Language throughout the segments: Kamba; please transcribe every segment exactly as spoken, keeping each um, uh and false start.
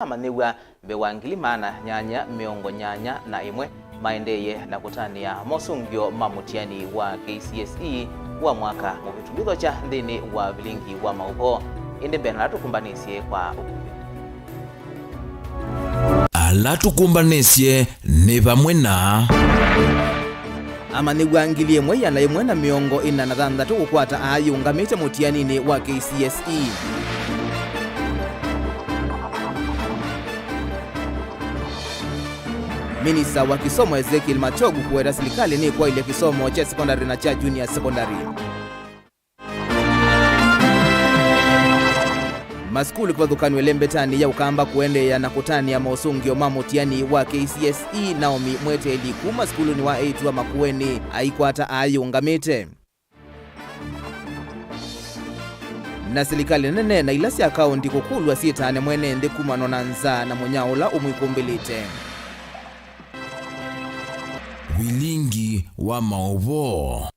amanyĩw'a mbee wa ngili maana nyanya mĩongo nyanya na ĩmwe maendeeye na kũtanĩa mosũngĩo ma mũtiani wa K C S E wa mwaka mũvĩtu. Ndithokya nthĩnĩ wa vilingi wa maũvoo, ĩndĩ mbee na ala tũkũmbanĩsye kwa ũkuvĩ. Ala tũkũmbanĩsye nĩ vamwe na amanyĩw'a ngili ĩmwe ĩana ĩmwe na mĩongo ĩna na thanthatũ kũkwata aayĩũngamĩte mũtianinĩ wa K C S E. Minista wa kĩsomo Ezekiel Machogu kũweta silikalĩ nĩkwaĩlya kĩsomo kya sekondalĩ na kya junior secondary. Masukulu kĩvathũkany'o ĩlembetanĩ ya Ũkamba kũendeea na kũtanĩa mosũngĩo ma mũtiani wa K C S E. Naomi Mweteli kuma sukulunĩ wa eĩtu wa Makueni aikwata aayĩũngamĩte. Na silikalĩ nene na ila sya kaũnti kũkũlw'a syĩtane mwene nthĩ kumanwa na nzaa na mũnyao ũla ũmwĩkũmbĩlĩte. Vilingi wa maũvoo.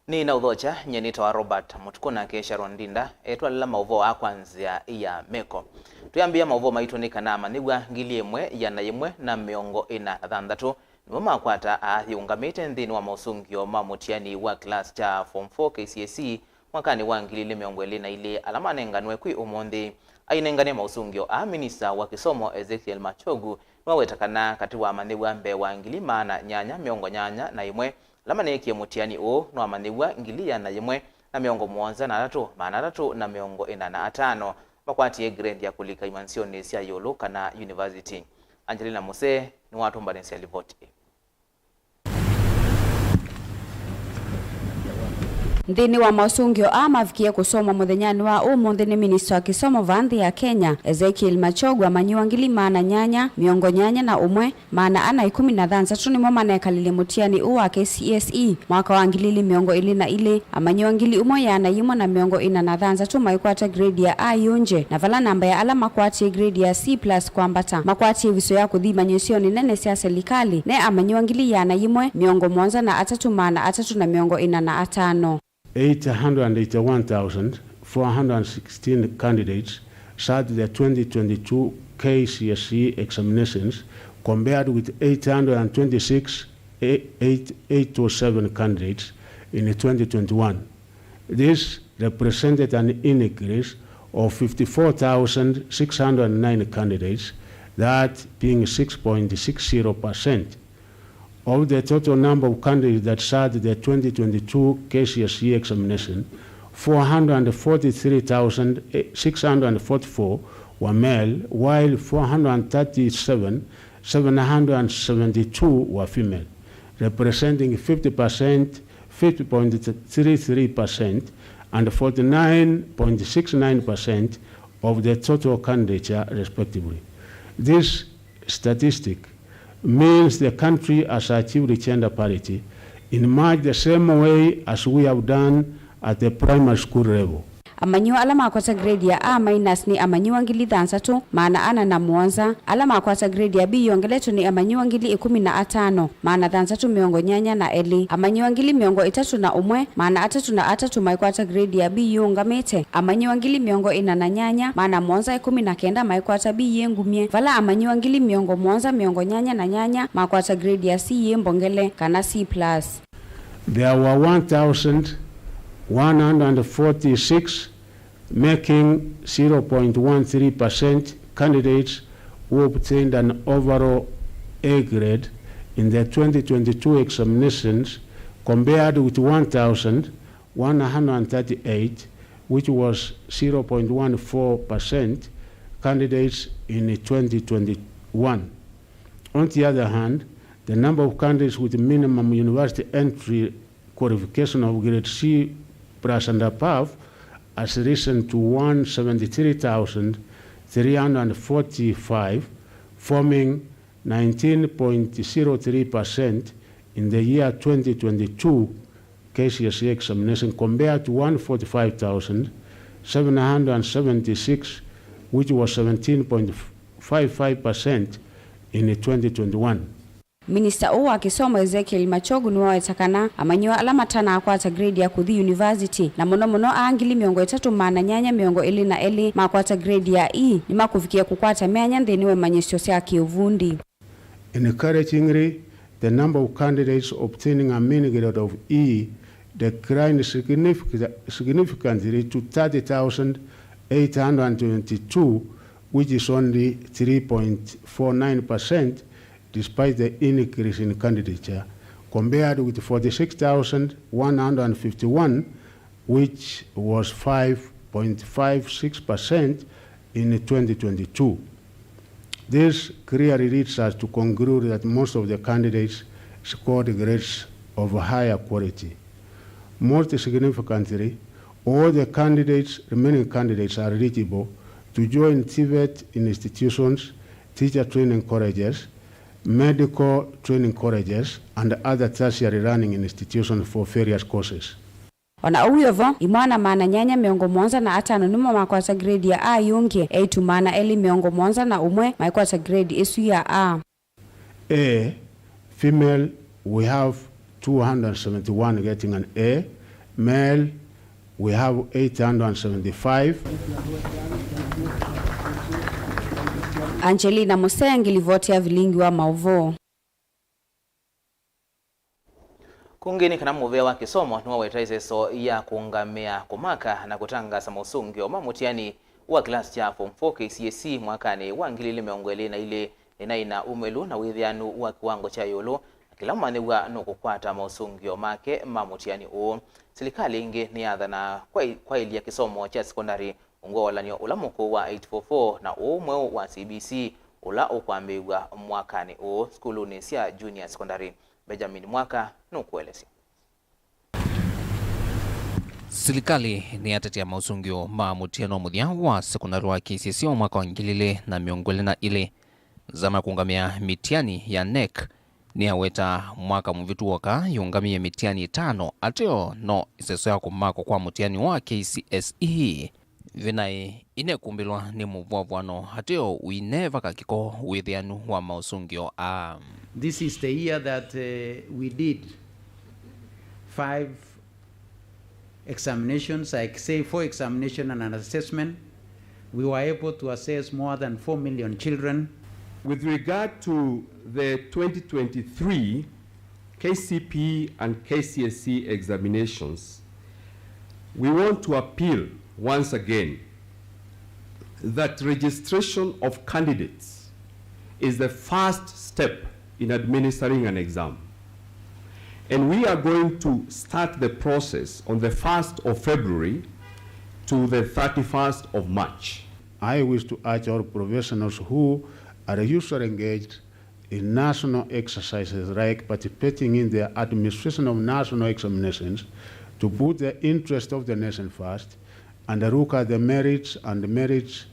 Nĩnaũthokya, nyie nĩtawa Robert Mũtukũ, nake Sharon Ndinda etwalĩla maũvoo aa kwa nzĩa ya meko. Twĩambĩĩa maũvoo maitũ nĩ kana amanyĩw'a ngili ĩmwe ĩana yĩmwe na mĩongo ĩna na thanthatũ nĩmo makwata aayĩũngamĩte nthĩnĩ wa mosũngĩo ma mũtiani wa class kya Form four K C S E mwakanĩ wa ngili ilĩ mĩongo ĩlĩ na ilĩ ala manenganwe kwĩ ũmũnthĩ. Ainengane mosũngĩo aa, minista wa kĩsomo Ezekiel Machogu nĩwaweta kana katĩ wa amanyĩw'a mbee wa ngili maana nyanya mĩongo nyanya na ĩmwe ala maneekie mũtiani ũũ, no amanyĩw'a ngili ĩana yĩmwe na mĩongo mũonza na atatũ, maana atatũ na mĩongo ĩna na atano makwatie grade ya kũlika imansionĩ sya ĩũlũ kana university. Angelina Musee nĩwatũmbanĩsya livoti ĩĩ. Nthĩnĩ wa mosũngĩo aa mavikie kũsomwa mũthenyanĩ wa ũmũnthĩ nĩ minista wa kĩsomo vaa nthĩ ya Kenya, Ezekiel Machogu, amanyĩw'a ngili maana nyanya mĩongo nyanya na ũmwe, maana ana ĩkũmi na thanthatũ nĩmo manekalile mũtiani ũũ wa K C S E mwaka wa ngili ilĩ mĩongo ĩlĩ na ilĩ. Amanyĩw'a ngili ĩmwe ĩana yĩmwe na mĩongo ĩna na thanthatũ maikwata grade ya A yũnje, na vala namba ya ala makwatie grade ya C plus kwambata makwatie ĩviso ya kũthi imanyĩsyonĩ nene sya selikalĩ ne amanyĩw'a ngili ĩana yĩmwe mĩongo mũonza na atatũ maana atatũ na mĩongo ĩna na atano. Eight hundred and eighty-one thousand four hundred and sixteen candidates sat the twenty twenty-two K C S E examinations, compared with eight hundred and twenty-six, eight, eight oh seven candidates in twenty twenty-one. This represented an increase of fifty-four thousand six hundred nine candidates, that being six point six zero percent. Of the total number of candidates that sat the twenty twenty-two K C S E examination, four hundred forty-three thousand six hundred forty-four were male, while four hundred thirty-seven, seven hundred seventy-two were female, representing fifty percent, fifty point three three percent, and forty-nine point six nine percent of the total candidature, respectively. This statistic means the country has achieved gender parity in much the same way as we have done at the primary school level. Amanyĩw'a ala makwata grade ya A minus nĩ amanyĩw'a ngili thanthatũ, maana ana na mũonza. Ala makwata grade ya B yongeletwe nĩ amanyĩw'a ngili ĩkũmi na atano, maana thanthatũ mĩongo nyanya na elĩ. Amanyĩw'a ngili mĩongo ĩtatũ na ũmwe, maana atatũ na atatũ maikwata grade ya B yĩũngamĩte. Amanyĩw'a ngili mĩongo ĩna na nyanya, maana mũonza ĩkũmi na kenda maikwata B yĩ ngumye, vala amanyĩw'a ngili mĩongo mũonza mĩongo nyanya na nyanya makwata grade ya C yĩ mbongele, kana C plus. There were one thousand one hundred forty-six, making zero point one three percent, candidates who obtained an overall A grade in the twenty twenty-two examinations, compared with one thousand one hundred thirty-eight, which was zero point one four percent, candidates in twenty twenty-one. On the other hand, the number of candidates with minimum university entry qualification of grade C plus and above has risen to one seventy-three thousand three hundred forty-five, forming nineteen point zero three percent in the year twenty twenty-two K C S E examination, compared to one forty-five thousand seven hundred seventy-six, which was seventeen point five five percent in twenty twenty-one. Minista ũũ wa kĩsomo Ezekiel Machogu nĩwaweta kana amanyĩw'a ala matanaakwata grade ya kũthi yunivasiti, na mũno mũno aa ngili mĩongo ĩtatũ maana nyanya mĩongo ĩlĩ na elĩ makwata grade ya E, nĩmakũvikĩa kũkwata myanya nthĩnĩ wa imanyĩsyo sya kĩũvundi. Encouragingly, the number of candidates obtaining a mean grade of E declined signific-, significantly to thirty thousand eight hundred twenty-two, which is only three point four nine percent, despite the increase in candidature, compared with forty-six thousand one hundred fifty-one, which was five point five six percent in twenty twenty-two. This clearly leads us to conclude that most of the candidates scored grades of higher quality. Most significantly, all the candidates, remaining candidates are eligible to join TVET institutions, teacher training colleges, medical training colleges, and other tertiary learning institutions for various courses. O na ũu wĩ o vo, imwana maana nyanya mĩongo mũonza na atano nĩmo makwata grade ya A, yũngĩ eĩtu maana elĩ mĩongo mũonza na ũmwe maikwata grade ĩsu ya A. A, female, we have two hundred seventy-one getting an A, male, we have eight hundred seventy-five. Angelina Musengi, livoti ya Vilingi wa Maũvoo. Kũngĩ nĩ kana mũvĩa wa kĩsomo nĩwaweta ĩseso ya kũũngamĩa, kũmaka, na kũtangaasa maũsũngĩo ma mũtiani wa kĩlasi kya Form four K C S E mwakanĩ wa ngili ilĩ mĩongo ĩlĩ na ilĩ, ĩnaĩ na umĩlu na wĩthĩanu wa kĩwango kya ĩũlũ, na kĩla mũmanyĩw'a nũkũkwata maũsũngĩo make ma mũtiani ũũ. Silikalĩ ĩngĩ nĩyathanaa kwaĩ-, kwaĩlya kĩsomo kya sekondalĩ ungu wa ũlan'yo ũla mũkũũ wa eight four four na ũũ mweũ wa C B C ũla ũkwambĩĩw'a mwakanĩ ũũ sukulunĩ sya junior secondary. Benjamin Mwaka nũkũelesya. Silikalĩ nĩyatetea maũsũngĩo ma mũtiano mũthya wa sekondalĩ wa K C S E wa mwaka wa ngili ilĩ na mĩongo ĩlĩ na ilĩ. Nzama ya kũũngamĩa mĩtiani ya NEC nĩyaweta mwaka mũvĩtu woka yũngamie mĩtiani ĩtano, ateo no ĩseso ya kũmakwa kwa mũtiani wa K C S E. Vĩnaĩ inekumbĩlwa nĩ mũvwavwano ateo ũineva kakĩko wĩthĩanu wa maũsũngĩo aa. This is the year that, uh, we did five examinations, I say four examination and an assessment. We were able to assess more than four million children. With regard to the twenty twenty-three K C P E and K C S E examinations, we want to appeal once again that registration of candidates is the first step in administering an exam. And we are going to start the process on the first of February to the thirty-first of March. I wish to urge all professionals who are usually engaged in national exercises like participating in the administration of national examinations to put the interest of the nation first and look at the merits and merits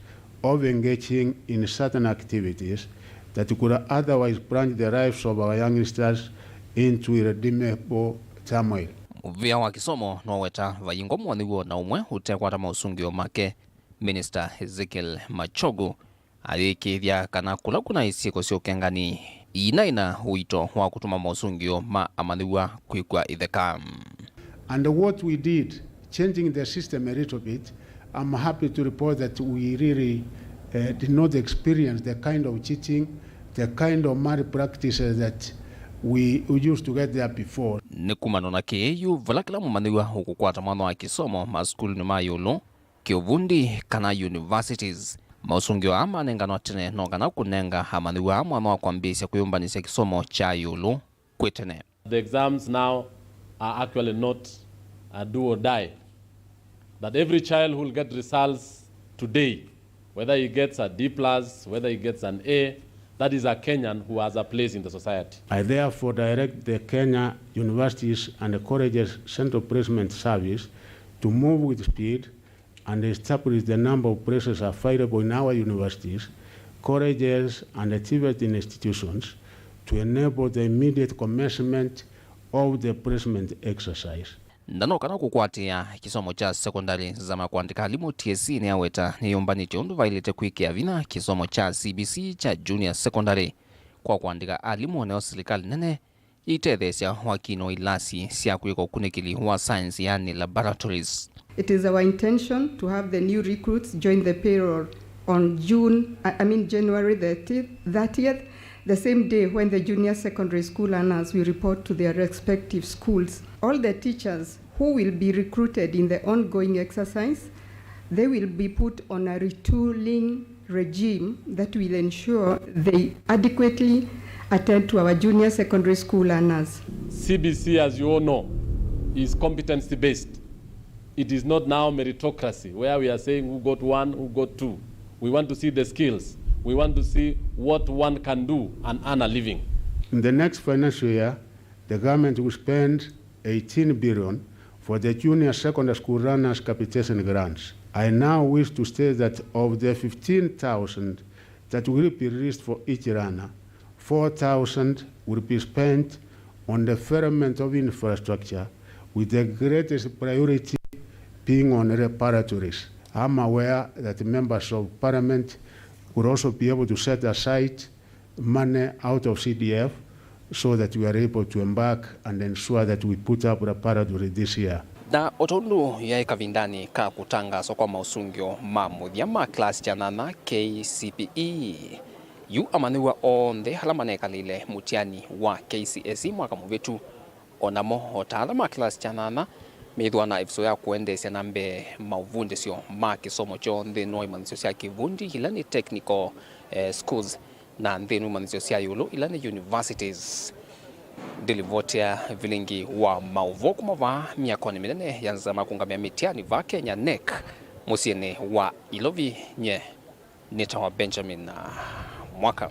of engaging in certain activities that could otherwise plunge the lives of our youngsters into irredeemable turmoil. Mũvĩa wa kĩsomo nĩwaweta vayingwa mwonyw'o na ũmwe ũtekwata maũsũngĩo make, Minister Ezekiel Machogu ayĩkĩĩthya kana kũla kũnaĩ syĩko sya ũkengani iinaĩ na ũito wa kũtuma maũsũngĩo ma amanyĩw'a kwĩkw'a itheka. And what we did, changing the system a little bit, I'm happy to report that we really, uh, did not experience the kind of cheating, the kind of malpractices that we, we used to get there before. Nĩ kumana na kĩĩ yu, vala kĩla mũmanyĩw'a ũkũkwata mwanya wa kĩsomo masukulunĩ ma ĩũlũ, kĩũvundi, kana universities, maũsũngĩo aa manenganwa tene no kana kũnenga amanyĩw'a aa mwanya wa kwambĩĩsya kwĩyũmbanĩsya kĩsomo kya ĩũlũ kwĩ tene. The exams now are actually not a do or die. That every child who will get results today, whether he gets a D plus, whether he gets an A, that is a Kenyan who has a place in the society. I therefore direct the Kenya Universities and Colleges Central Placement Service to move with speed and establish the number of places available in our universities, colleges, and TVET institutions to enable the immediate commencement of the placement exercise. Na no kana kũkwatĩĩa kĩsomo kya sekondalĩ, nzama ya kũandĩka alimũ, T S C, nĩyaweta nĩyũmbanĩtye ũndũ vaĩlĩte kwĩkĩa vinya kĩsomo kya C B C kya junior secondary, wa kũandĩka alimũ, nĩyo silikalĩ nene yĩitetheesya wakinĩ wa ilasi sya kwĩka ũkunĩkĩli wa saenzi, yani laboratories. It is our intention to have the new recruits join the payroll on June, I I mean January thirtieth, thirtieth, the same day when the junior secondary school learners will report to their respective schools. All the teachers who will be recruited in the ongoing exercise, they will be put on a retooling regime that will ensure they adequately attend to our junior secondary school learners. C B C, as you all know, is competency based. It is not now meritocracy where we are saying who got one, who got two. We want to see the skills. We want to see what one can do and earn a living. In the next financial year, the government will spend eighteen billion for the junior secondary school learners capitation grants. I now wish to state that of the fifteen thousand that will be released for each learner, four thousand will be spent on development of infrastructure, with the greatest priority being on laboratories. I'm aware that members of parliament will also be able to set aside money out of C D F so that we are able to embark and ensure that we put up laboratory this year. Na o tondũ yaĩ kavindanĩ ka kũtangaaswa kwa maũsũngĩo ma mũthya ma class kya nyanya K C P E, yu amanyĩw'a onthe ala manekalĩle mũtiani wa K C S E mwaka mũvĩtu, o namo o ta ala ma class kya nyanya, methĩwa na ĩvuso ya kũendeesya na mbee maũvundĩsyo ma kĩsomo kyoo nthĩnĩ wa imanyĩsyo sya kĩvundi, ila nĩ technical, eh, schools, na nthĩnĩ wa imanyĩsyo sya ĩũlũ, ila nĩ universities. Ndilivotea vilingi wa maũvoo kuma vaa myakonĩ mĩnene ya nzama kũngamĩa mĩtiani vaa Kenya, nec, mũsyĩnĩ wa Ilovi, nye nĩtawa Benjamin, ah, Mwaka.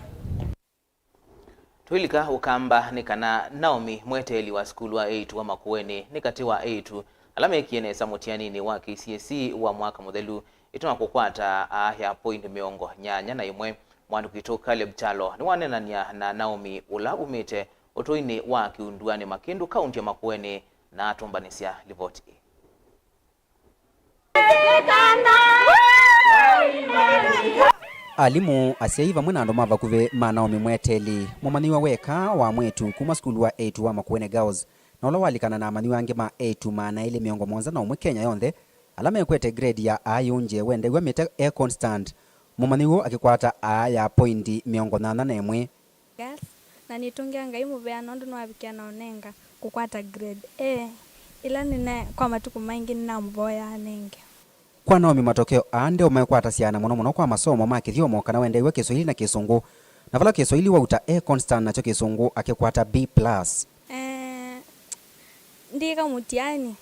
Twĩlika ũkamba nĩ kana Naomi, mweteeli wa sukulu wa eĩtu wa Makueni, nĩ katĩ wa eĩtu ala mekie nesa mũtianinĩ wa K C S E wa mwaka mũthelu, ĩtuma kũkwata aa ya point mĩongo nyanya na ĩmwe. Mwandĩki witũ Caleb Kyalo nĩwaneenany'a na Naomi, ũla umĩte ũtũinĩ wa Kĩunduanĩ Makĩndũ, kaunti ya Makueni, na atũmbanĩsya livoti ĩĩ. Alimũ, asyai vamwe na andũ ma vakuvĩ ma Naomi Mweteli, mũmanyĩw'a weka wa mwĩĩtu kuma sukulu wa eĩtu wa Makueni Girls, na ũla walikana na amanyĩw'a angĩ ma eĩtu maana elĩ mĩongo mũonza na ũmwe Kenya yonthe, ala mekwete grade ya A yũngye, wendew'a mĩte e constant, mũmanyĩw'a akĩkwata A ya poindi mĩongo nyanya na ĩmwe. Girls, na nĩtũngĩa Ngai mũvea nũndũ nĩwavikie na ũnenga kũkwata grade A, ĩla nĩna kwa matukũ maingĩ nĩnamũvoyaa anenge. Kwa Naomi, matokeo aa ndeũmekwatasya na mũno mũno kwa masomo ma kĩthyomo kana wendew'a Kĩswaili na Kĩsũngũ, na vala Kĩswaili wauta A constant nakyo Kĩsũngũ akĩkwata B plus. Eh, ndĩka mũtiani.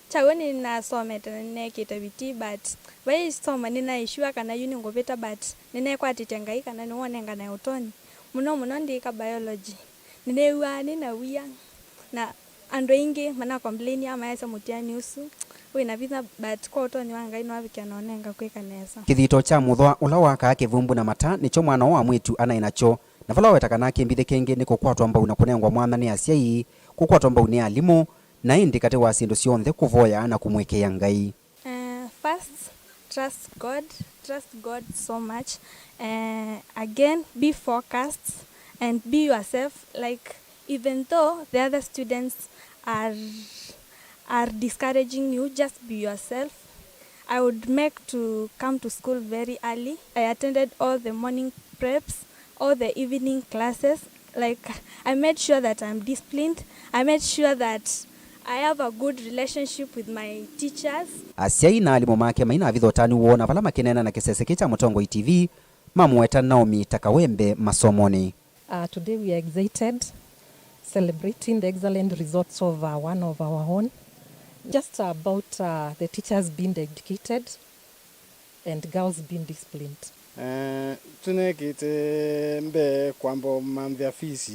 Kyaw'o nĩnasomete na nĩnekĩte vitii, but vai ĩsomo nĩnaĩ sure kana yu nĩngũvĩta, but nĩnekwatĩtye Ngai kana nĩwonenganae ũtonyi. Mũno mũno ndĩka biology. Nĩneew'aa nĩ na wia, na andũ aingĩ mana complain amaesya mũtiani ũsu wĩ na vinya, but kwa ũtonyi wa Ngai nĩwavikia na ũnenga kwĩka nesa. Kĩthito kya mũthwa ũla wakaa kĩvumbu na mata nĩkyo mwana ũũ wa mwĩĩtu anaĩ nakyo, na vala waweta kana kĩmbithĩ kĩngĩ nĩ kũkwatwa mbau na kũnengwa mwanya nĩ asyai, kũkwatwa mbau nĩ alimũ, na ĩndĩ katĩ wa syĩndũ syonthe kũvoya na kũmũĩkĩĩa Ngai. Uh, first, trust God. Trust God so much. Uh, again, be focused and be yourself. Like, even though the other students are are discouraging you, just be yourself. I would make to come to school very early. I attended all the morning preps, all the evening classes. Like, I made sure that I'm disciplined. I made sure that I have a good relationship with my teachers. Asyai na alimũ make mainavitha ũtanu woo, na vala makĩneena na kĩsese kĩ kya Mũtongoi T V, mamũweta Naomi ta kawembe masomonĩ. Uh, today we are excited celebrating the excellent results of, uh, one of our own. Just about, uh, the teachers being dedicated and girls being disciplined. Eh, tũnekĩte mbee kwamba ũmanthĩa fees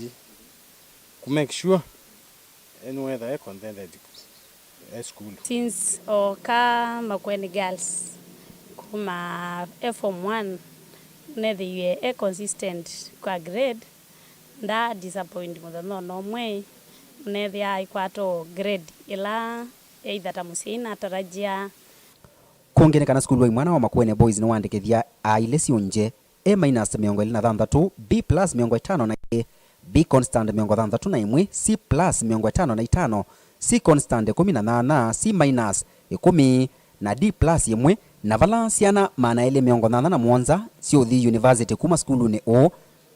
ku make sure nĩwetha e contented e sukulu. Since oka Makueni Girls kuma e form one, nethĩiwe e consistent kwa grade, nda disappoint mũthenya ona ũmwe, nethĩaa aikwata o grade ĩla either ta mũsyai natarajia. Kũngĩ nĩ kana sukulu wa imwana wa Makueni Boys nĩwaandĩkĩthya aa ilĩ syũngye A minus mĩongo ĩlĩ na thanthatũ, B plus mĩongo ĩtano na ilĩ, B constant mĩongo thanthatũ na ĩmwe, C plus mĩongo ĩtano na itano, C constant ĩkũmi na nyanya, C minus ĩkũmi, na D plus ĩmwe, na vala syana maana elĩ mĩongo nyanya na mũonza syũthi yunivasĩtĩ kuma sukulunĩ ũũ.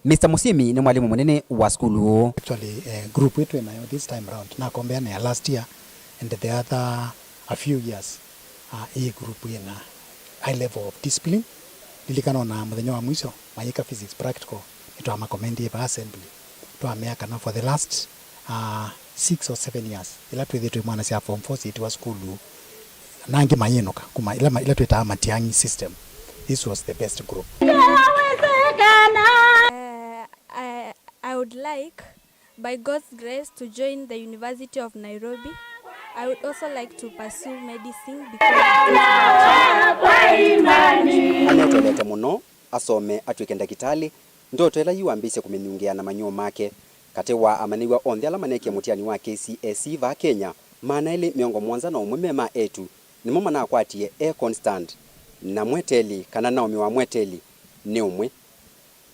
Mister Mũsyĩmi nĩ mwalimũ mũnene wa sukulu ũũ. Actually, eh, group ĩtũ ĩnayo this time round, nakombea na ya last year and the other a few years, uh, ĩ group ĩna high level of discipline. Lilikana ona mũthenya wa mwisho mayĩka physics practical, nĩtwamakomendie va assembly, twamea kana for the last, uh, six or seven years, ĩla twĩthĩtwe mwana sya form four syĩtiwa sukulu, na angĩ mayĩnũka kuma ĩla, ma- ĩla twĩtaa Matiang'i system. This was the best group. Uh, I, I would like, by God's grace, to join the University of Nairobi. I would also like to pursue medicine because of this. Anĩotolete mũno asome atw'ĩke ndakĩtalĩ, ndoto ĩla yu wambĩĩsye kũmĩnyungĩa na manyũũ make. Katĩ wa amanyĩw'a onthe ala maneekie mũtiani wa K C S E vaa Kenya, maana elĩ mĩongo mũonza na ũmwe me ma eĩtu, nĩmo manakwatie A constant, na mweteli kana Naomi wa mweteli nĩ ũmwe.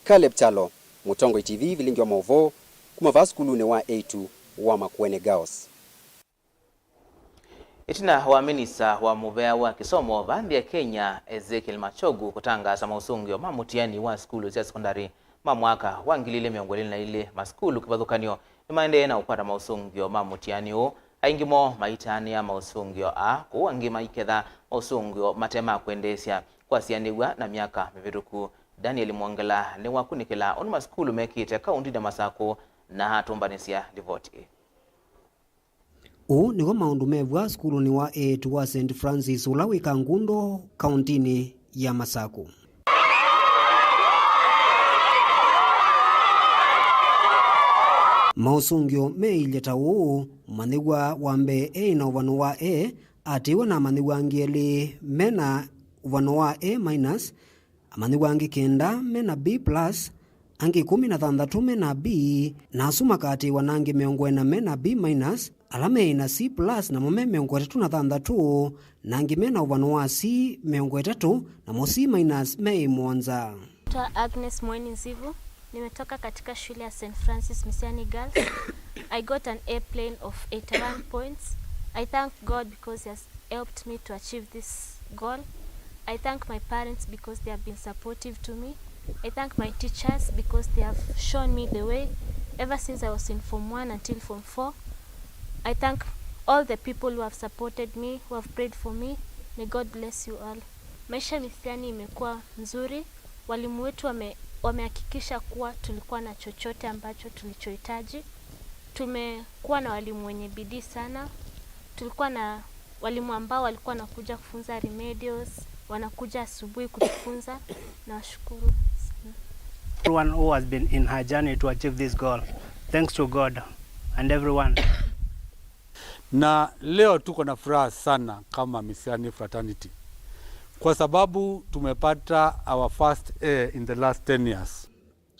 Caleb Kyalo, Mũtongoi T V, vilingi wa maũvoo kuma vaa sukulunĩ wa eĩtu wa Makueni Girls. Ĩtina wa minista wa mũvea wa kĩsomo vaa nthĩ ya Kenya, Ezekiel Machogu, kũtangaasa maũsũngĩo ma mũtiani wa sukulu sya sekondalĩ ma mwaka wa ngili ilĩ mĩongo ĩlĩ na ilĩ, masukulu kĩvathũkany'o nĩmaendee na kũkwata maũsũngĩo ma mũtiani ũũ, aingĩ moo maitaanĩa maũsũngĩo aa, kũu angĩ maiketha maũsũngĩo mate ma kwendeesya kwasianĩw'a na myaka mĩvĩtũku. Daniel Mwongela nĩwakunĩkĩla ũndũ masukulu mekĩte kaũntinĩ ya Masakũ na atũmbanĩsya livoti ĩĩ. Ũũ nĩw'o maũndũ mevw'a sukulunĩ wa eĩtu wa Saint Francis ũla wĩ Kangundo, kaũntinĩ ya Masakũ. Maũsũngĩo meĩlye ta ũũ: mũmanyĩw'a wa mbee eĩ na ũvano wa A atĩĩwe na amanyĩw'a angĩ elĩ me na ũvano wa A minus, amanyĩw'a angĩ kenda me na B plus, angĩ ĩkũmi na thanthatũ me na B, na asu makaatĩĩwa na angĩ mĩongo ĩna me na B minus, ala meĩ na C plus namo me mĩongo ĩtatũ na thanthatũ, na angĩ me na ũvano wa C mĩongo ĩtatũ, namo C minus meĩ mũonza. Naitwa Agnes Mweni Nzivu, nimetoka katika shule ya Saint Francis Misiani Girls. I got an A plain of eighty-one points. I thank God because he has helped me to achieve this goal. I thank my parents because they have been supportive to me. I thank my teachers because they have shown me the way ever since I was in form one until form four. I thank all the people who have supported me, who have prayed for me. May God bless you all. Maisha Misiani imekuwa nzuri. Walimu wetu wame-, wamehakikisha kuwa tulikuwa na chochote ambacho tulichohitaji. Tumekuwa na walimu wenye bidii sana. Tulikuwa na walimu ambao walikuwa wanakuja kufunza remedials, wanakuja asubuhi kutufunza. Nawashukuru sana. Everyone who has been in her journey to achieve this goal. Thanks to God and everyone. Na leo tuko na furaha sana kama Misiani Fraternity kwa sababu tumepata our first A in the last ten years.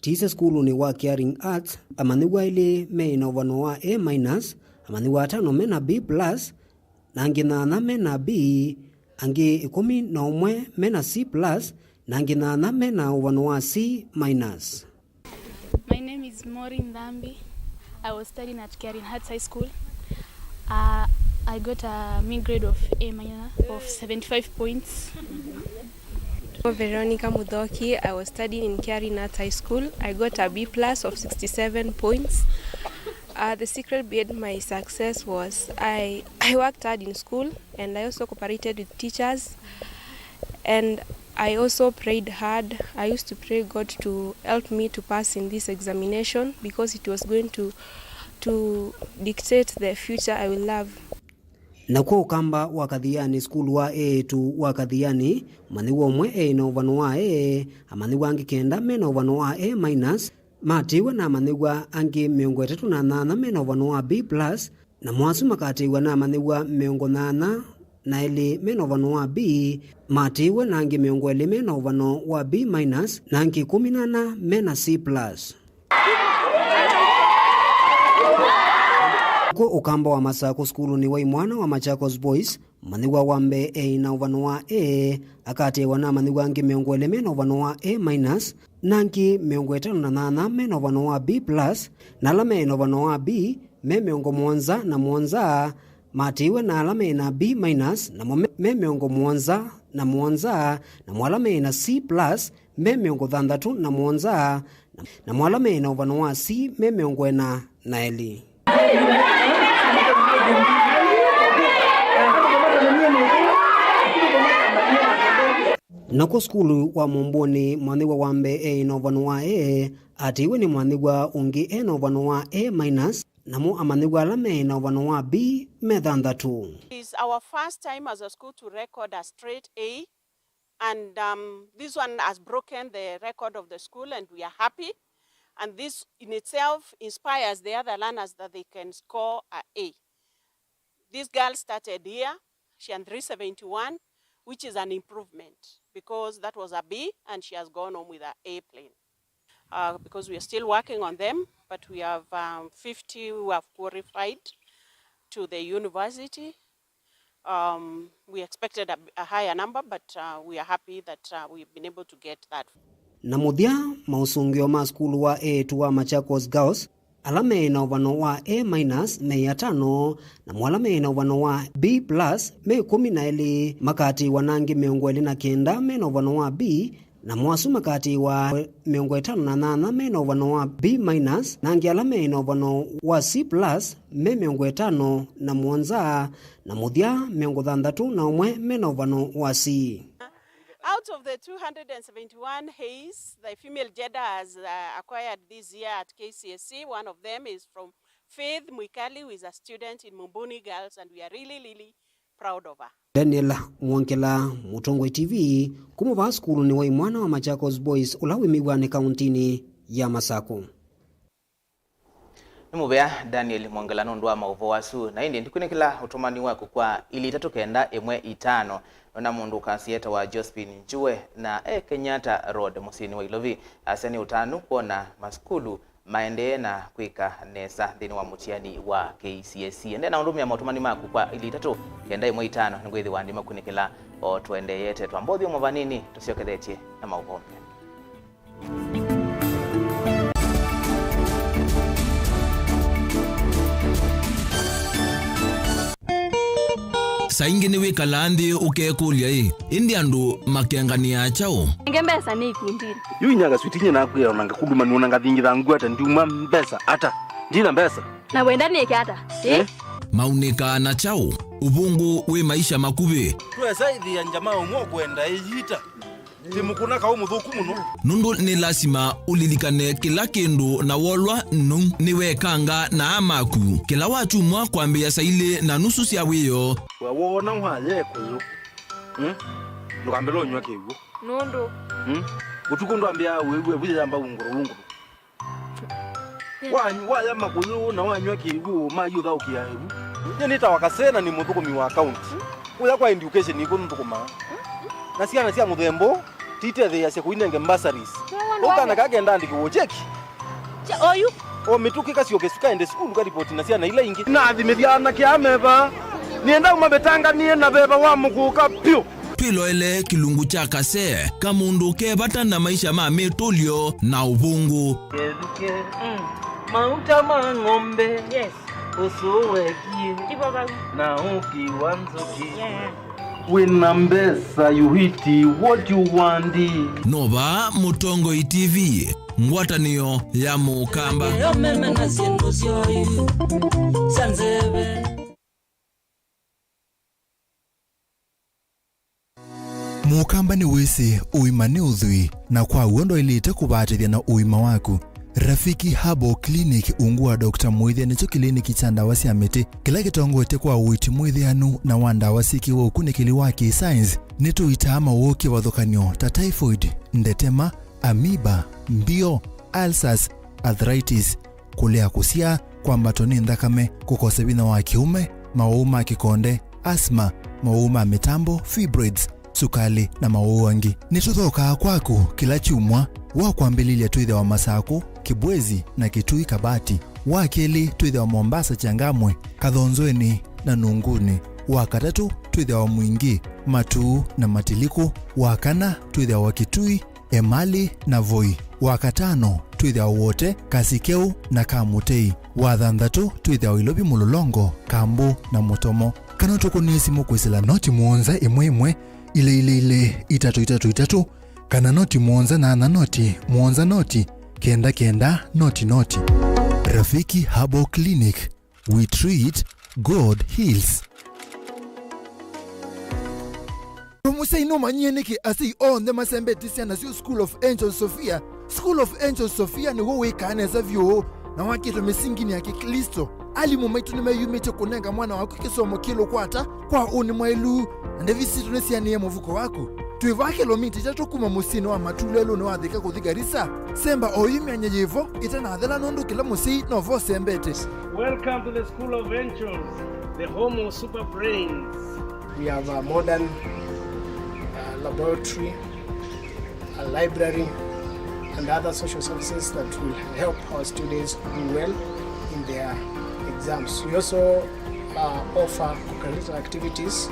Tise sukulunĩ wa Caring Arts, amanyĩw'a elĩ meĩ na ũvano wa A minus, amanyĩw'a atano me na B plus, na angĩ nyanya me na B, angĩ ĩkũmi na ũmwe me na C plus, na angĩ nyanya me na ũvano wa C minus. My name is Maureen Dhambi. I was studying at Caring Arts High School. Uh, I got a mean grade of A minor of seventy-five points. Veronica Muthoki. I was studying in Caring Arts High School. I got a B plus of sixty-seven points. Uh, the secret behind my success was I, I worked hard in school and I also cooperated with teachers. And I also prayed hard. I used to pray God to help me to pass in this examination because it was going to, to dictate the future I will have. Nakw'o ũkamba wa Kathiani, sukulu wa eĩtu wa Kathiani, mũmanyĩw'a ũmwe eĩ na ũvano wa A, amanyĩw'a angĩ kenda me na ũvano wa A minus, matĩĩwe na amanyĩw'a angĩ mĩongo ĩtatũ na nyanya me na ũvano wa B plus, namo asu makatĩĩwa na amanyĩw'a mĩongo nyanya na elĩ me na ũvano wa B, matĩĩwe na angĩ mĩongo ĩlĩ me na ũvano wa B minus, na angĩ ĩkũmi na ana me na C plus. Kw'o ũkamba wa Masakũ sukulunĩ wa imwana wa Machakos Boys, Mũmanyĩw'a wa mbee e na ũvano wa A akaatĩĩwa na amanyĩw'a angĩ mĩongo ĩlĩ me na ũvano wa A minus, na angĩ mĩongo ĩtano na nyanya me na ũvano wa B plus, na ala me na ũvano wa B me mĩongo mũonza na mũonza, maatĩĩwe na ala me na B minus, namo me, me mĩongo mũonza na mũonza, namo ala me na C plus me mĩongo thanthatũ na mũonza, na, namo ala me na ũvano wa C me mĩongo ĩna na elĩ. Nakw'o sukulu wa Mũmbũnĩ, mwanyĩw'a wa mbee e na ũvano wa A atĩĩwe nĩ mwanyĩw'a ũngĩ e na ũvano wa A minus, namo amanyĩw'a ala me na ũvano wa B me thanthatũ. It's our first time as a school to record a straight A, and, um, this one has broken the record of the school, and we are happy. And this in itself inspires the other learners that they can score a A. This girl started here, she had three seventy-one, which is an improvement because that was a B and she has gone home with a A plain. Uh, because we are still working on them, but we have, um, fifty who have qualified to the university. Um, we expected a, a higher number, but, uh, we are happy that, uh, we've been able to get that. Na mũthya, maũsũngĩo ma sukulu wa eĩtu wa Machakos Girls, ala me na ũvano wa A minus me atano, namo ala me na ũvano wa B plus me ĩkũmi na elĩ, makaatĩĩwa na angĩ mĩongo ĩlĩ na kenda me na ũvano wa B, namo asu makaatĩĩwa mĩongo ĩtano na nyanya me na ũvano wa B minus, na angĩ ala me na ũvano wa C plus me mĩongo ĩtano na mũonza, na mũthya mĩongo thanthatũ na ũmwe me na ũvano wa C. Out of the two hundred and seventy-one A's the female gender has, uh, acquired this year at K C S E, one of them is from Faith Mwikali, who is a student in Mumbuni Girls, and we are really, really proud of her. Daniel Mwongela, Mũtongoi T V, kuma vaa sukulunĩ wa imwana wa Machakos Boys, ũla wĩ Mĩw'anĩ kauntinĩ ya Masakũ. Nĩ mũvea Daniel Mwongela nũndũ wa maũvoo asu, na ĩndĩ ndikunĩkĩla ũtũmani waku kwa ilĩ itatũ kenda ĩmwe itano. Nona mũndũ ũkasietawa Josephine Njue na e Kenyatta Road mũsyĩnĩ wa Ilovi. Asya nĩ ũtanu kwona masukulu maendee na kwĩka nesa nthĩnĩ wa mũtiani wa K C S E. Endee na ũndũmĩa maũtũmani maku kwa ilĩ itatũ kenda ĩmwe itano, nĩngwĩthĩwa ndimakunĩkĩla o tũendeete. Twamba ũthyũmũa vanini, tũsyokethetye na maũvoo mbee. Saa ingĩ nĩwĩkalaa nthĩ ũkekũlya-ĩ, ĩndĩ andũ makenganĩaa kyaũ? Nenge mbesa nĩ ikundinĩ. Yu inya kaswiti nye nakwĩa ona ngakuluma nĩona ngathingitha ngwata ndiuma mbesa ata. Ndina mbesa. Na wenda nĩke ata? Eh? Eh? Maunĩkaa na kyaũ? Ũvũngũ wĩ maisha makuvĩ. Twesa ĩthĩa njama ũmwe ũkwenda ĩyita. Ti mũkũna kaũ mũthũku mũno. Nũndũ nĩ lasima ũlilikane kĩla kĩndũ na wolwa nũu nĩwekanga na aa maku. Kĩla wakyumwa kwambĩĩa saa ilĩ na nusu sya wĩoo. We woona waya ĩkũyũ, hmm? Ndũkambĩle ũnyw'a kĩw'ũ. Nũndũ? Hmm? Ũtukũ ndwambĩaa wĩw'e vu yĩyamba ungũrũ ungũrũ. Wa-, waya makũyũ na wanyw'a kĩw'ũ, mayũthaũkĩa ĩvu. Nyie nĩtawa Kasee na nĩ mũthũkũmi wa kaunti. Kũya kwa education nĩkw'o nthũkũmaa. Na syana sya mũthemba ũũ titetheeasya kũinenge bursaries. Ũu kana kaa kenda andĩkĩwe cheki. Oyu. O mĩtũkĩ kasyoke sukaende sukulu karipoti na syana ila ingĩ. Nathimĩthya anake aa me vaa. Nĩenda ũmavĩtanganĩe na veva wa mũkũka pyũ. Twĩloele kĩlungu kya Kasee, kamũndũ ke vata na maisha ma mĩtũlyo na ũvũngũ. Kethukĩ, mm, mauta ma ng'ombe, yes, ũsũũ wekie, ivo vau, na ũki wa nzũkĩ. Yeah. Wĩna mbesa, you eat what you want. No vaa Mũtongoi T V, ngwatanĩo ya Mũkamba. Eo meme na syĩndũ syoyu sya nzeve. Mũkamba nĩwĩsĩ ũima nĩ ũthwii, na kwa w'o ndwaĩlĩte kũvaatĩthya na ũima waku. Rafiki Herbal Clinic ungu wa Doctor Mwĩthĩa nĩkyo kĩliniki kya ndawa sya mĩtĩ kĩla kĩtongoetye kwa ũiiti mwĩthĩanu na wa ndawa syĩkĩwe ũkunĩkĩli wa kĩ-science. Nĩtũitaa mawoo kĩvathũkany'o ta typhoid, ndetema, amoeba, mbio, ulcers, arthritis, kũlea kũsyaa, kwambatwa nĩ nthakame, kũkosa vinya wa kĩũme, mawau ma kĩkonde, asthma, mawau ma mĩtambo, fibroids, sukalĩ, na mawau angĩ. Nĩtũthokaa kwaku kĩla kyumwa. Wa kwambĩlĩlya twĩthĩawa Masakũ, Kĩbwezi, na Kitui Kabati. Wa kelĩ twĩthĩawa Mombasa, Changamwe, Kathonzweni, na Nunguni. Wa katatũ twĩthĩawa Mwingĩ, Matuu na Matilikũ. Wa kana twĩthĩawa Kitui, Emali na Voi. Wa katano twĩthĩawa Wote, Kasikeu na Kamutei. Wa thanthatũ twĩthĩawa Ilovi, Mũlolongo, Kambu na Mũtomo. Kana tũkũnĩe simũ kwĩsĩla noti mũonza ĩmwe ĩmwe, ilĩ ilĩ ilĩ, itatũ itatũ itatũ, kana noti mũonza nyanya noti mũonza noti kenda kenda noti noti. Rafiki Herbal Clinic, we treat, God heals. Mũsyai nũmanyie nĩkĩ asyai onthe masembetye syana syoo School of Angels Sophia? School of Angels Sophia nĩw'o wĩkaa nesa vyũ na wakĩtwe mĩsinginĩ ya Kĩklĩsto. Alimũ maitũ nĩmeyumĩtye kũnenga mwana waku kĩsomo kĩlũkwata kwa ũnĩ mwaĩlu, na ndevi sitũ nĩsianĩe mũvuko waku. Twĩ vaa kĩlomita itatũ kuma mũsyĩnĩ wa Matu lelũnĩ wa Thika kũthi Garissa. Semba oyu myanya yĩvo ĩtanathela, nũndũ kĩla mũsyai novo ũsembete. Welcome to the School of Angels, the home of super brains. We have a modern, uh, laboratory, a library, and other social services that will help our students do well in their exams. We also, uh, offer co-curricular activities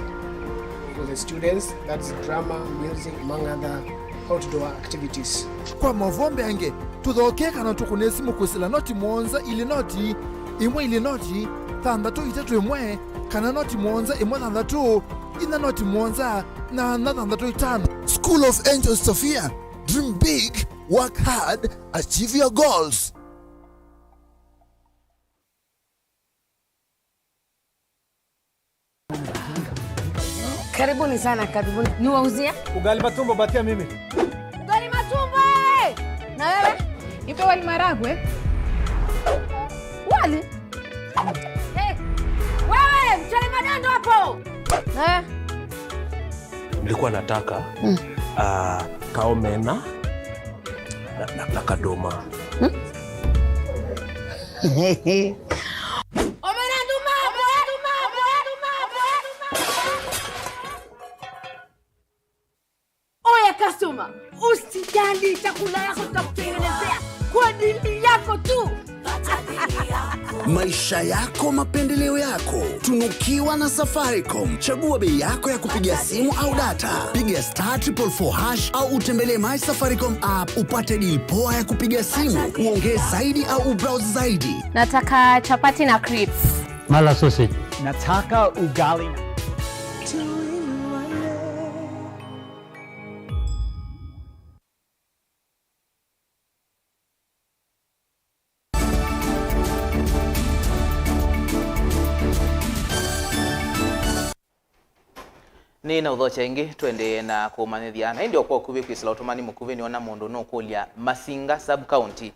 for the students, that's drama, music, among other outdoor activities. Kwa maũvoo mbeange, tũthokee kana tũkũnĩe simũ kwĩsĩla noti mũonza ilĩ noti ĩmwe ilĩ noti thanthatũ itatũ ĩmwe, kana noti mũonza ĩmwe thanthatũ inya noti mũonza nyanya thanthatũ itano. School of Angels Sophia, dream big, work hard, achieve your goals. Karibuni sana, karibuni. Niwauzie? Ugali matumbo, patia mimi. Ugali matumbo, eh! Na wewe? Nipe wali maragwe. Wali? Eh, wewe, mchele madondo hapo. Eh. Nilikuwa nataka, mm, ah, kaomena na, na, na kadoma. Hmm? Omena nduma, omena nduma, omena nduma, omena nduma. Oya customer, usijali, chakula yako tutakutengenezea kwa ajili yako tu. Maisha yako, mapendeleo yako. Tunukiwa na Safaricom. Chagua bei yako ya kupiga simu au data. Piga star triple four hash au utembelee My Safaricom app upate deal poa ya kupiga simu, uongee zaidi au ubrowse zaidi. Nataka chapati na crips. Mala sausage. Nataka ugali na Nĩ na ũthokya ĩngĩ, tũendee na kũmanyĩthya. Na ĩndĩ o kwa ũkuvĩ kwĩsĩla ũtũmani mũkuvĩ nĩona mũndũ nũkũlya Masinga sub county.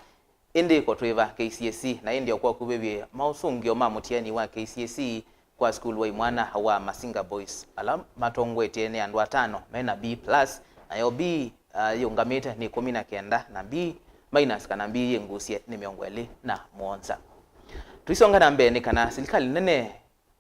Ĩndĩ ko twĩva K C S E, na ĩndĩ o kwa ũkuvĩ vyũ maũsũngĩo ma mũtiani wa K C S E kwa sukulu wa imwana wa Masinga Boys, ala matongoetye nĩ andũ atano me na B plus, nayo B, ah, yĩũngamĩte nĩ ĩkũmi na kenda, na B minus kana B yĩ ngusye nĩ mĩongo ĩlĩ na mũonza. Tũisonga na mbee, nĩ kana silikalĩ nene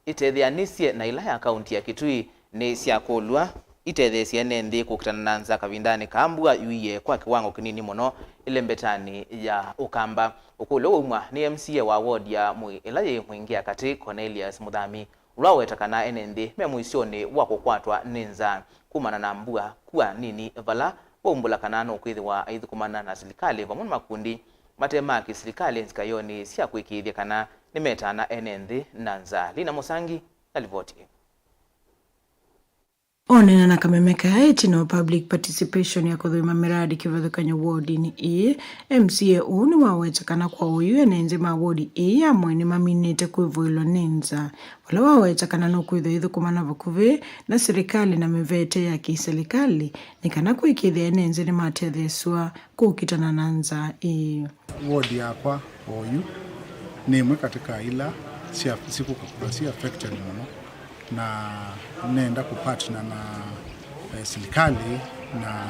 ĩtetheanĩsye na ĩla ya kaunti ya Kitui nĩ syakũlw'a itetheesye ene nthĩ kũkitana na nza kavindanĩ kaa mbua yuie kwa kĩwango kĩnini mũno ĩlembetanĩ ya Ũkamba. Ũkũlyo waumwa nĩ M C A wa ward ya Mũi ĩla yĩ Mwingĩ ya katĩ, Cornelius Mũthami, ũla waweta kana ene nthĩ me mũisyonĩ wa kũkwatwa nĩ nzaa kumana na mbua kua nini vala waumbũla kana nũkwĩthĩwa aithũkũmana na silikalĩ vamwe na makundi mate ma kĩsilikalĩ nzikayonĩ sya kũĩkĩĩthya kana nĩmetana ene nthĩ na nzaa. Lina Mũsangi na livoti ĩĩ. Oneena na kameme kaa ĩtina wa public participation ya kũthũima mĩradi kĩvathũkany'o wodinĩ ĩĩ, M C A ũũ nĩwaweta kana kwa oyu ene nthĩ ma wodi ĩĩ amwe nĩmaminĩte kwĩvũĩlwa nĩ nzaa, vala waweta kana nũkwĩthwa ithũkũmana vakuvĩ na silikalĩ na mĩvete ya kĩsilikalĩ nĩ kana kũĩkĩĩthya ene nthĩ nĩmatetheesw'a kũkitana na nzaa ĩĩ. Ward yakwa oyu nĩ ĩmwe katĩ ka ila sya-, sikũkũkũlwa si affected mũno, na nenda kũpartner na, eh, silikalĩ na,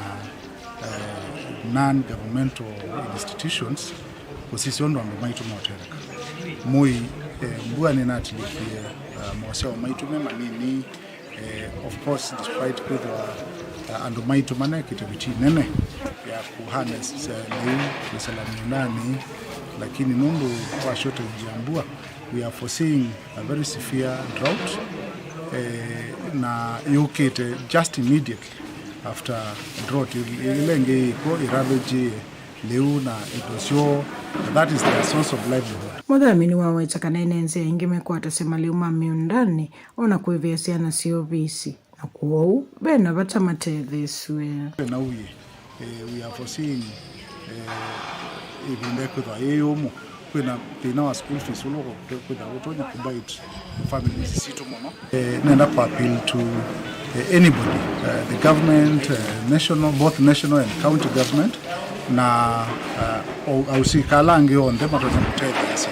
eh, non-governmental institutions kũsisya ũndũ andũ maitũ moteleka. Mũi, eh, mbua nĩnatilikie, eh, moseo maitũ me manini, Eh, of course, despite kwĩthĩwa, uh, andũ maitũ mane kĩtavĩ kĩnene ya kũharness, uh, lĩu kwĩsĩla mĩũndanĩ, lakini nũndũ wa shortage ya mbua, we are foreseeing a very severe drought, Eh, na yũkĩte just immediately after drought ĩla ĩngĩ yĩkw'o, ĩrathũkie lĩu na indo syoo, that is their source of livelihood. Mũthami nĩwaweta kana ene nzĩa ingĩ mekwatasya malĩu ma mĩũndanĩ o na kũĩvĩa syana syoo visi, na kwoou ve na vata matetheesw'e. Na ũie, eh, we are foreseeing, eh, ĩvinda ĩkwĩthwa yĩ yũmũ, kwĩna thĩna wa school fees ũla kwĩthwa ũtonya kũbite families sitũ mũno. Eh, nenda kũ appeal to, eh, anybody, eh, the government, eh, national, both national and county government, na, eh, au-, ausika ala angĩ onthe matonya kũtetheesya,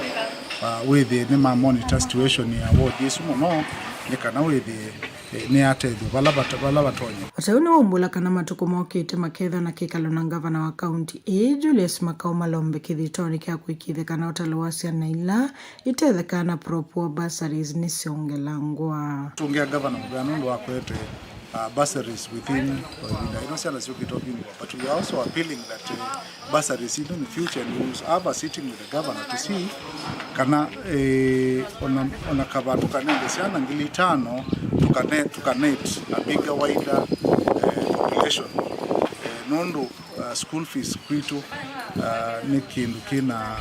ah, wĩthĩe nĩma monitor situation ya ward ĩsu mũno, nĩ kana wĩthĩe, eh, nĩyatethw'a vala vata-, vala vatonya. Ata ũu nĩwaumbũla kana matukũ mokĩte makethwa na kĩkalo na ngavana wa kaunti ĩĩ, Julius Makau Malombe, kĩthitoonĩ kya kũĩkĩĩthya kana ũtalo wa syana ila itethekaa na Prop wa bursaries nĩsyongelangwa. Tũngĩa ngavana mũvea nũndũ wa kũete, uh, bursaries within, uh, ĩvinda ĩno syana syũkĩte ũvingũa, but we are also appealing that, uh, bursaries in the future, and we will have a sitting with the governor to see kana, eh, ona, ona kava tũkanenge syana ngili itano, tũkane-, tũkanet a bigger, wider, eh, population, eh, nũndũ, uh, school fees kwitũ, uh, nĩ kĩndũ kĩna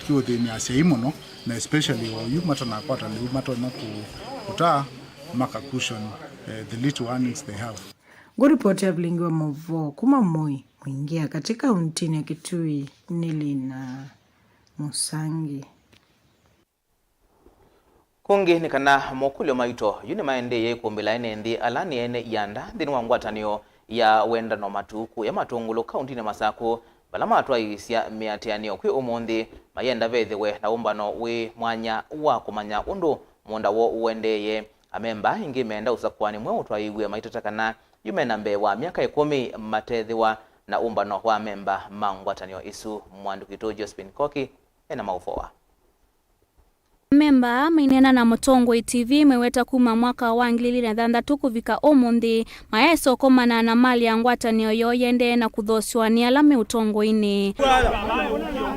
kĩũthĩny'a asyai mũno, na especially oyu matanakwata lĩu matonya kũ-, kũtaa maka cushion, eh, the little earnings they have. Ngũripoti ya vilingi wa maũvoo kuma Moi, Mwingi ya katĩ kauntinĩ ya Kitui nĩ Lina Mũsangi. Kũngĩ nĩ kana mokũlyo maito yu nĩmaendee kũmbĩla ene nthĩ ala nĩ ene ianda nthĩnĩ wa ngwatanĩo ya wendano matu kũya Matũngũlũ kauntinĩ Masakũ, vala matwaĩĩsya mĩatĩanĩo kwĩ ũmũnthĩ mayenda vethĩwe na ũmbano wĩ mwanya wa kũmanya ũndũ mũũnda woo ũendeeye. Amemba aingĩ meenda ũsakũani mweũ ũtwaĩĩw'e maitata kana yu mena mbee wa myaka ĩkũmi matethĩwa na ũmbano wa amemba ma ngwatanĩo ĩsu. Mwandĩki witũ Josephine Koki ena maũvoo aa. Amemba aa maineena na Mũtongoi T V meweta kuma mwaka wa ngili ilĩ na thanthatũ kũvika ũmũnthĩ, mayaĩsa ũkomana na mali ya ngwatanĩo yoo yendee na kũthoosw'a nĩ ala me ũtongoinĩ.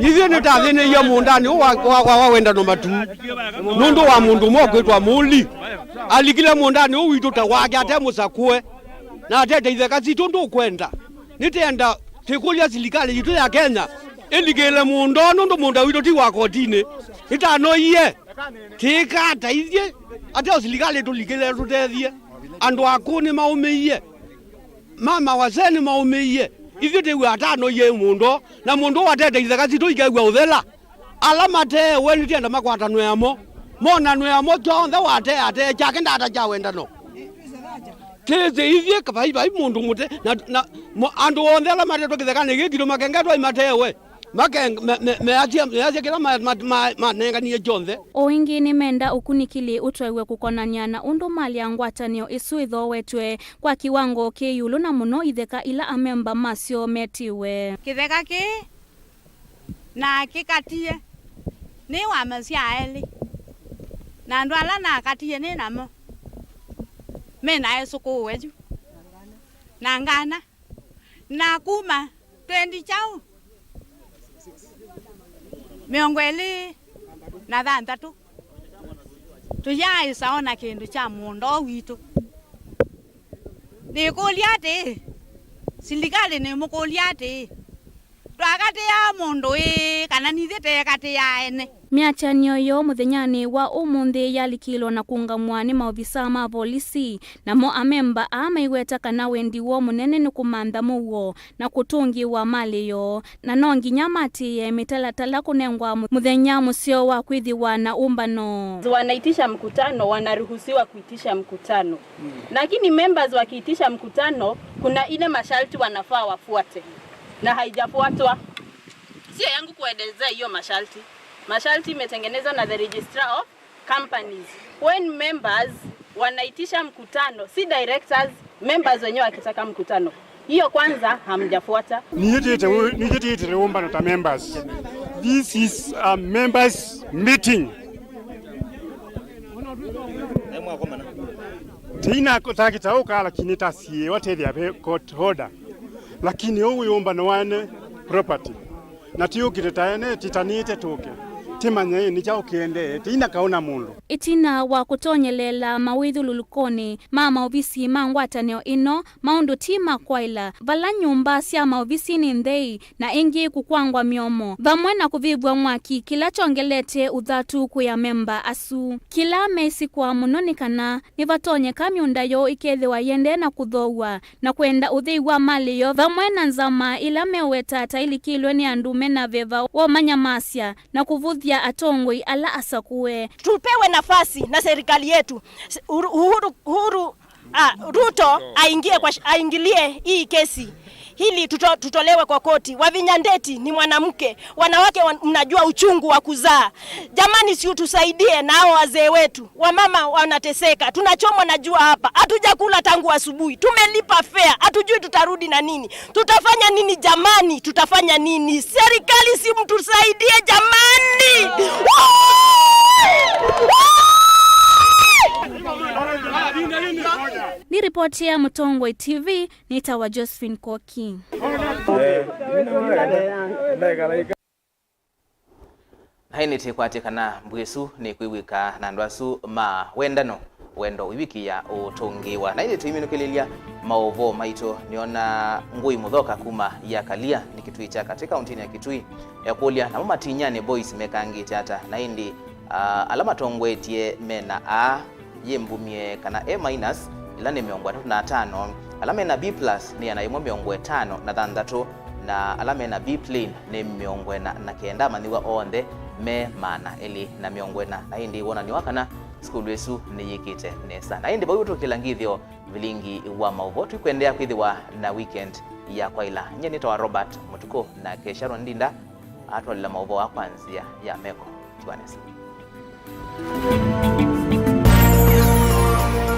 Ithyĩ nĩtathĩnĩie mũũndanĩ ũũ wa, wa, wa, wa wendano matu nũndũ wa mũndũ ũmwe ũkwĩtwa Mũli. Alikile mũũndanĩ ũũ witũ ta wake ate mũsakũe, na atete itheka sitũ ndũkwenda. Nĩtenda twĩkũlya silikalĩ yitũ ya Kenya ĩlikĩle mũũnda ũũ nũndũ mũũnda witũ ti wa kotinĩ. Nĩtanoie. Tĩĩka ata ithyĩ ateo silikalĩ tũlikĩle tũtethye? Andũ akũũ nĩmaũmĩie, mama wasee nĩmaũmĩie. Ithyĩ tĩw'a atanoie mũũnda ũũ, na mũũnda ũũ watete itheka sitũ ikew'a ũthela. Ala mateewe nĩtwenda makwatanwe amo, monanwe amo, kyonthe watee atee kyake ndata kya wendano. Tĩsĩ ithyĩ vai, vai mũndũ mũte, na, na mo-, andũ onthe ala matetwe kĩthekanĩ gĩkĩ kĩtũ makengetwa imateewe. Make-, me-, me-, measya, measya kĩla ma-, ma-, ma-, manenganie kyonthe. O ĩngĩ nĩmenda ũkunĩkĩli ũtwaĩwe kũkonany'a na ũndũ mali ya ngwatanĩo ĩsu ĩthoowetwe kwa kĩwango kĩ ĩũlũ, na mũno itheka ila amemba masyo metiwe. Kĩtheka kĩĩ nakĩkatie nĩ wa masyaa elĩ, na andũ ala nakatie nĩ namo me na esũkũũe yu na ngana. Na kuma twenty kyaũ, mĩongo ĩlĩ na thanthatũ, tũyaaĩsa ona kĩndũ kya mũũnda ũũ witũ. Nĩkũlya atĩĩ, silikalĩ nĩmũkũlya atĩĩ, twakatĩaa mũndũ ĩĩ, kana nithyĩ teekatĩaa ene? Mĩatĩanĩo yoo mũthenyanĩ wa ũmũnthĩ yalikĩlwe na kũũngamw'a nĩ maovisaa ma volisi, namo amemba aa maiweta kana wendi woo mũnene nĩ kũmantha mũuo na kũtũngĩĩwa malĩ yoo, na no nginya maatĩĩe mĩtalatala kũnengwa mũ-, mũthenya mũseo wa kwĩthĩwa na ũmbano. Wanaitisha mkutano, wanaruhusiwa kuitisha mkutano. Lakini members wakiitisha mkutano, kuna ile masharti wanafaa wafuate na haijafuatwa. Sio yangu kuelezea hiyo masharti. Masharti imetengenezwa na the registrar of companies. When members wanaitisha mkutano, si directors, members wenyewe wakitaka mkutano. Hiyo kwanza hamjafuata. Nĩyĩtĩte ũ-, nĩyĩtĩte ũmbano ta members. This is a members meeting. Tĩina takĩta ũka, lakini tasiĩwa tethĩa ve court order. Lakini ũũ wĩ ũmbano wa ene property. Na tĩũkĩte ta ene tĩtanĩte tũke. Tĩmanya ĩ nĩ kyaũ kĩendee, tĩina kaũ na mũndũ. Ĩtina wa kũtonyeleela mawĩthyũlũlũkonĩ ma maovisi ma ngwatanĩo ĩno, maũndũ ti ma kwaĩla. Vala nyũmba sya maovisi nĩ nthei na ĩngĩ kũkwangwa mĩomo, vamwe na kũvĩvw'a mwaki, kĩla kyongelete ũthatu kwĩ amemba asu. Kĩla meĩsĩ kwa mũno nĩ kana nĩvatonyeka mĩũnda yoo ĩkethĩwa yĩendee na kũthooaw'a na kwenda ũthei wa malĩ yoo, vamwe na nzama ila meweta ta ilikĩlwe nĩ andũ mena veva wa ũmanyamasya na kũvũthya atongoi ala asakũe. Tupewe nafasi na serikali yetu. Uhuru, Uhuru, Uhuru, ah, Ruto aingie kwa, aingilie hii kesi hili tuto, tutolewe kwa koti. Wavinya Ndeti ni mwanamke. Wanawake wa, mnajua uchungu wa kuzaa. Jamani, si utusaidie na hao wazee wetu. Wamama wanateseka. Tunachomwa na jua hapa. Hatujakula tangu asubuhi. Tumelipa fare. Hatujui tutarudi na nini. Tutafanya nini jamani? Tutafanya nini? Serikali, si mtusaidie jamani. Nĩ ripoti ya Mũtongoi T V, nĩtawa Josephine Koki. Na ĩndĩ tĩkwatye kana mbũĩ ĩsu nĩkwĩw'ĩka na andũ asu ma wendano, wendo ũivikĩa ũtũngĩĩwa. Na ĩndĩ tũiminũkĩlĩlya maũvoo maitũ, nĩona Ngũi Mũthoka kuma Yakalia nĩ Kitui kya katĩ kaũntĩnĩ ya Kitui ekũlya, namo Matinyani Boys mekangĩte ata? Na ĩndĩ, ah, ala matongoetye mena A yĩmbumie kana A minus, ĩla nĩ mĩongo ĩtatũ na atano. Ala mena B plus nĩ ĩana yĩmwe mĩongo ĩtano na thanthatũ, na ala mena B plain nĩ mĩongo ĩna na kenda. Amanyĩw'a onthe me maana elĩ na mĩongo ĩna. Na ĩndĩ wonany'o wa kana sukulu ĩsu nĩyĩkĩte nesa. Na ĩndĩ vau tũkĩla ngĩthyo vilingi wa maũvoo, tũikwendeea kwĩthĩwa na weekend ya kwaĩla. Nyie nĩtawa Robert Mũtukũ, nake Sharon Ndinda atwalela maũvoo aa kwa nzĩa ya meko. Tiwa nesa.